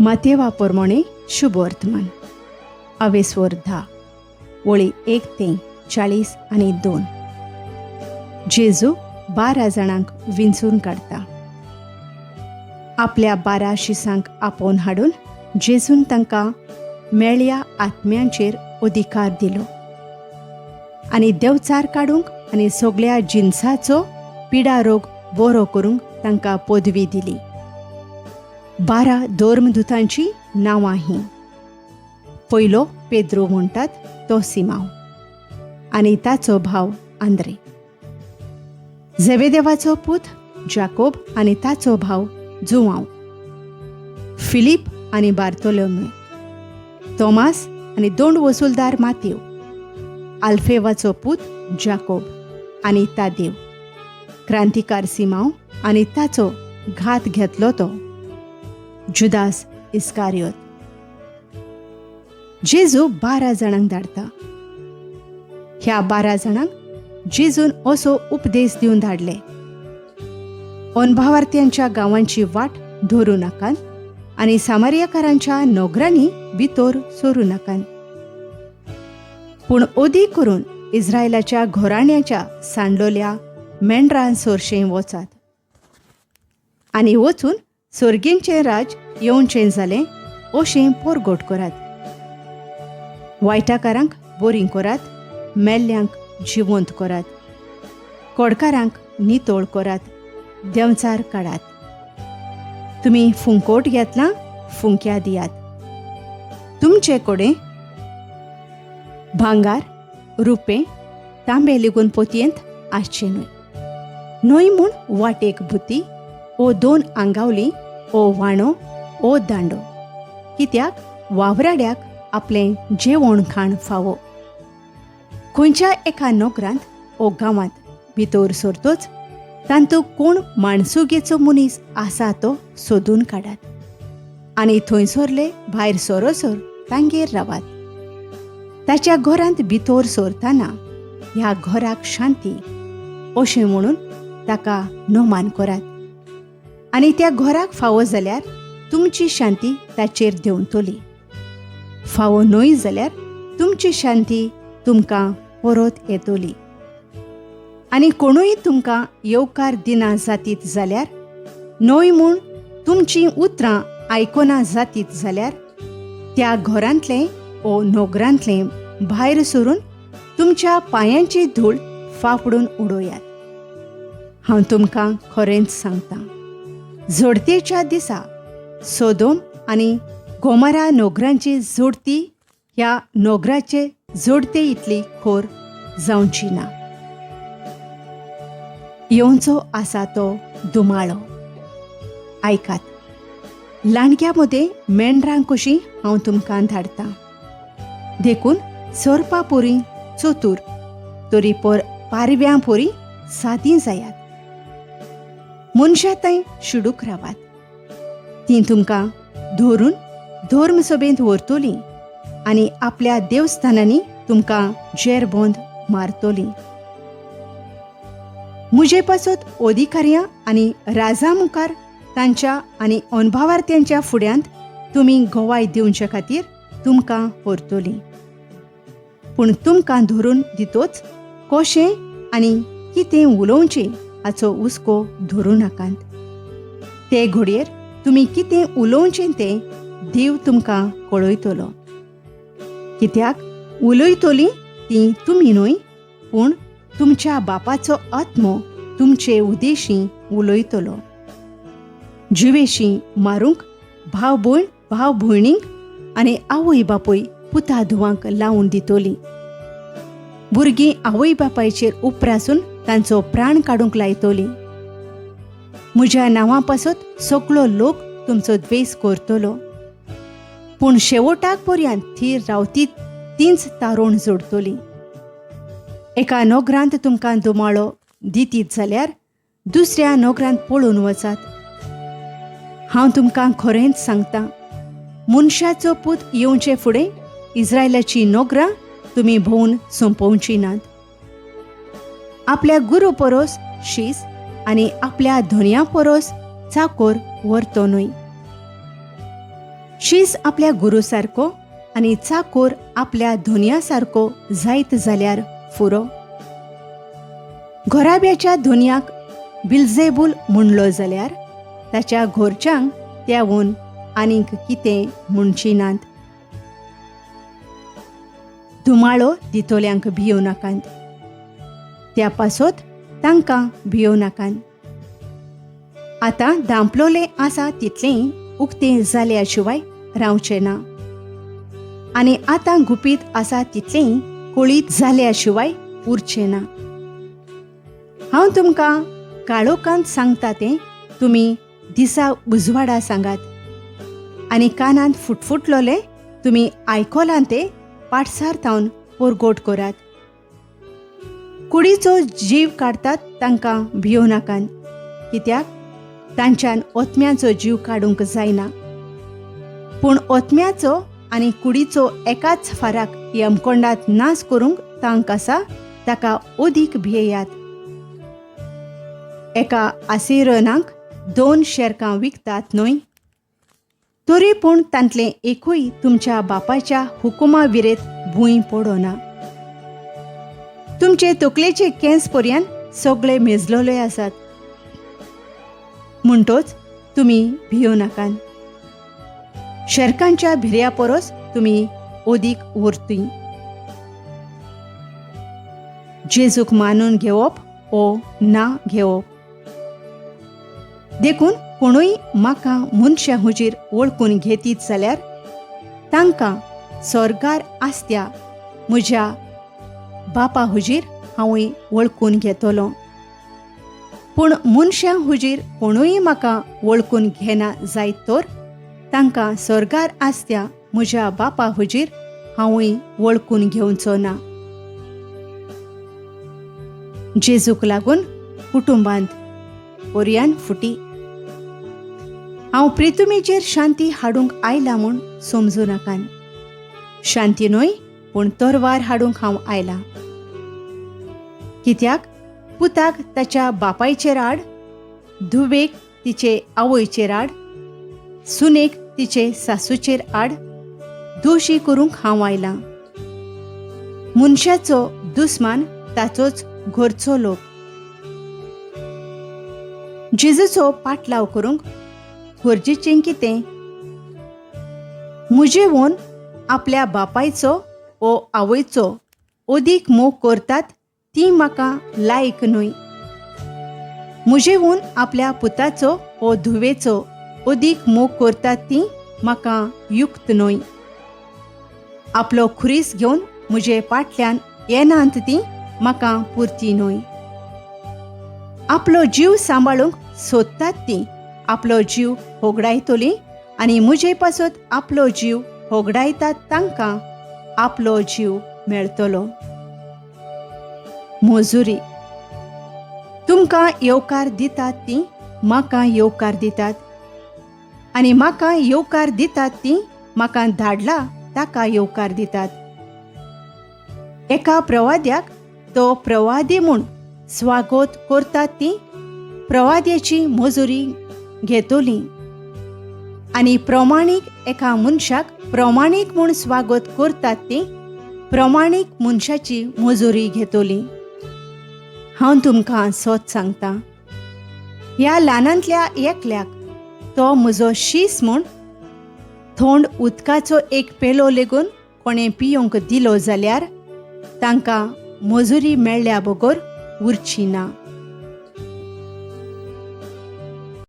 मातेवा पोरमोणे शुभवर्तमान अवेस्वर 10 वळी 1 ते 42. जेजू 12 जाणांक विंचून काडटा. आपल्या 12 शिसांक आपोवन हाडून जेजून तांकां मेळ्या आत्म्यांचेर अधिकार दिलो आनी देवचार काडूंक आनी सगळ्या जिनसाचो पिडा रोग बरो करूंक तांकां पदवी दिली. 12 धर्मदूतांची नांवां हीं. पयलो पेद्रो म्हणटात तो सिमांव आनी ताचो भाव आंद्रे, झेबेदेवाचो पूत जाकोब आनी ताचो भाव जुवांव, फिलीप आनी बार्तोलोमे, तोमास आनी दोंड वसुलदार मातेव, आल्फेवाचो पूत जाकोब आनी तादेव, क्रांतिकार सिमांव आनी ताचो घात घेतलो तो जुदास इस्कारियोत. जेजू 12 जाणांक धाडटा. ह्या 12 जाणांक जेजून असो उपदेश दिवन धाडले, अनभावार्थ्यांच्या गांवांची वाट धरूं नाकात आनी सामारियाकारांच्या नोगरांनी भितर सरूं नाकात, पूण अदीक करून इस्रायलाच्या घराण्याच्या सांडलोल्या मेंढरां सोरशें वचात आनी वचून सर्गींचें राज येवचें जालें अशें पोरगोट करात. वायटाकारांक बरीं करात, मेल्ल्यांक जिवंत करात, कोडकारांक नितळ करात, देंवचार काडात. तुमी फुंकोट घेतला फुंक्या दियात. तुमचे कडेन भांगार, रुपें, तांबे लेगून पोतयेंत आसचें न्हय, न्हय म्हूण वाटेक भुती ओ 2 आंगावली ओ वाणो ओ दांडो, कित्याक वावराड्याक आपलें जेवण खाण फावो. खंयच्या एका नोकरांत ओ गांवांत भितर सरतोच तांतू कोण माणसुगेचो मनीस आसा तो सोदून काडात आनी थंयसरले भायर सरोसर तांगेर रावात. ताच्या घरांत भितर सरतना ह्या घराक शांती अशें म्हणून ताका नोमान करात आनी त्या घराक फावो जाल्यार तुमची शांती ताचेर देंवतली, फावो न्हय जाल्यार तुमची शांती तुमकां परत येतली. आनी कोणूय तुमकां येवकार दिना जातीत जाल्यार, न्हय म्हूण तुमचीं उतरां आयकना जातीत जाल्यार, त्या घरांतलें ओ नोगरांतलें भायर सरून तुमच्या पांयांची धूळ फाफडून उडोयात. हांव तुमकां खरेंच सांगतां, जोडतेच्या दिसा सोदोम आनी गोमरा नोगरांची जोडती ह्या नोगराचे जोडते इतली खोर जावची ना. येवचो आसा तो दुमाळो. आयकात, लांडग्या मदें मेंढरां कशीं हांव तुमकां धाडटां, देखून सोरपा पोरी चतूर तरी पर पारव्यां पोरी सादी जायात. मनशां थंय शिडूक रावात, तीं तुमकां धरून धर्मसभेंत व्हरतलीं आनी आपल्या देवस्थानांनी तुमकां जेरबंद मारतलीं. म्हजे पासत अधिकाऱ्यां आनी राजा मुखार तांच्या आनी अणभावार्थ्यांच्या फुड्यांत तुमी गवाय दिवचे खातीर तुमकां व्हरतलीं. पूण तुमकां धरून दितोच कशें आनी कितें उलोवचें हाचो हुस्को धरूं नाकात. ते घडयेर तुमी कितें उलोवचें तें देव तुमकां कळयतलो, कित्याक उलयतलीं तीं तुमी न्हय, पूण तुमच्या बापाचो आत्मो तुमचे उदेशी उलयतलो. जिवेशी मारूंक भाव भयण भाव भयणींक आनी आवय बापूय पुता धुवांक लावन दितली. भुरगीं आवय बापायचेर उपरासून तांचो प्राण काडूंक लायतली. म्हज्या नांवा पासत सगळो लोक तुमचो द्वेस करतलो, पूण शेवटाक पर्यंत थीर रावतीत तींच तारोण जोडतली. एका नोगरांत तुमकां दुमाळो दितीत जाल्यार दुसऱ्या नोगरांत पळून वचात. हांव तुमकां खरेंच सांगतां, मनशाचो पूत येवचे फुडें इस्रायलाची नोगरां तुमी भोंवन सोंपोवची नात. आपल्या गुरू परोस शीस आनी आपल्या धनया परोस चाकोर व्हरतो न्हय. शीस आपल्या गुरू सारको आनी चाकोर आपल्या धोनया सारको जायत जाल्यार फुरो. घोराब्याच्या धोनयाक बिल्जेबूल म्हणलो जाल्यार ताच्या घोरच्यांक त्यावून आनीक कितें म्हणची नात. धुमाळो दितोल्यांक भियोव नाकात, त्या पासत तांकां भियोव नाकात. आतां धांपलोलें आसा तितलेंय उक्तें जाल्या शिवाय रावचें ना, आनी आतां गुपीत आसा तितलेंय कळीत जाल्या शिवाय उरचें ना. हांव तुमकां काळोखांत सांगता तें तुमी दिसा उजवाडा सांगात, आनी कानांत फुटफुटलोलें तुमी आयकोलां तें पाटसार थावन पोरगोट करात. कुडीचो जीव काडटात तांकां भियोव नाकात, कित्याक तांच्यान ओतम्याचो जीव काडूंक जायना, पूण ओतम्याचो आनी कुडीचो एकाच फाराक यमकोंडात नाश करूंक तांक आसा ताका अदीक भियेयात. एका आसिरनाक 2 शेरकां विकतात न्हय? तरी पूण तांतलें एकूय तुमच्या बापायच्या हुकुमा विरेत भूंय पडना. तुमचे तकलेचे केंस पर्यंत सगळे मेजलोले आसात, म्हणटोच तुमी भियोव नाकात. शेरकांच्या भिऱ्या परस तुमी अदीक उरती. जेजूक मानून घेवप ओ ना घेवप. देखून कोणूय म्हाका मनशां हुजीर वळखून घेतीत जाल्यार तांकां स्वर्गार आसत्या म्हज्या बापा हुजीर हांवूय वळखून घेतलो. पूण मनशां हुजीर कोणूय म्हाका वळखून घेना जायत तर तांकां स्वर्गार आसत्या म्हज्या बापा हुजीर हांवूय वळखून घेवचो ना. जेजूक लागून कुटुंबांत ओरियान फुटी. हांव प्रितुमेचेर शांती हाडूंक आयला म्हूण समजू नाकान. शांती न्हय पूण तरवार हाडूंक हांव आयला. कित्याक पुताक ताच्या बापायचेर आड, धुवेक तिचे आवयचेर आड, सुनेक तिचे सासूचेर आड दोशी करूंक हांव आयलां. मनशाचो दुस्मान ताचोच घरचो लोक. जेजूचो पाटलाव करूंक गरजेचें कितें? म्हजेवन आपल्या बापायचो ओ आवयचो अदीक मोग करतात ती म्हाका लायक न्हय. म्हजेवन आपल्या पुताचो ओ धुवेचो अदीक मोग करतात ती म्हाका युक्त न्हय. आपलो खुरीस घेवन म्हजे पाटल्यान येनात ती म्हाका पुरती न्हय. आपलो जीव सांबाळूंक सोदतात ती आपलो जीव होगडायतली आनी म्हजे पासत आपलो जीव होगडायतात तांकां आपलो जीव मेळटलो. मजुरी. तुमकां येवकार दितात ती म्हाका येवकार दितात, आनी म्हाका येवकार दितात ती म्हाका धाडला ताका येवकार दितात. एका प्रवाद्याक तो प्रवादी म्हूण स्वागत करतात ती प्रवाद्याची मजुरी घेतली, आनी प्रमाणीक एका मनशाक प्रमाणीक म्हूण स्वागत करतात ती प्रमाणीक मनशाची मजुरी घेतली. हांव तुमकां सत सांगता, ह्या ल्हानांतल्या एकल्याक तो म्हजो शीस म्हूण थंड उदकाचो एक पेलो लेगून कोणें पियोंक दिलो जाल्यार तांकां मजुरी मेळ्ळ्या बगर उरची ना.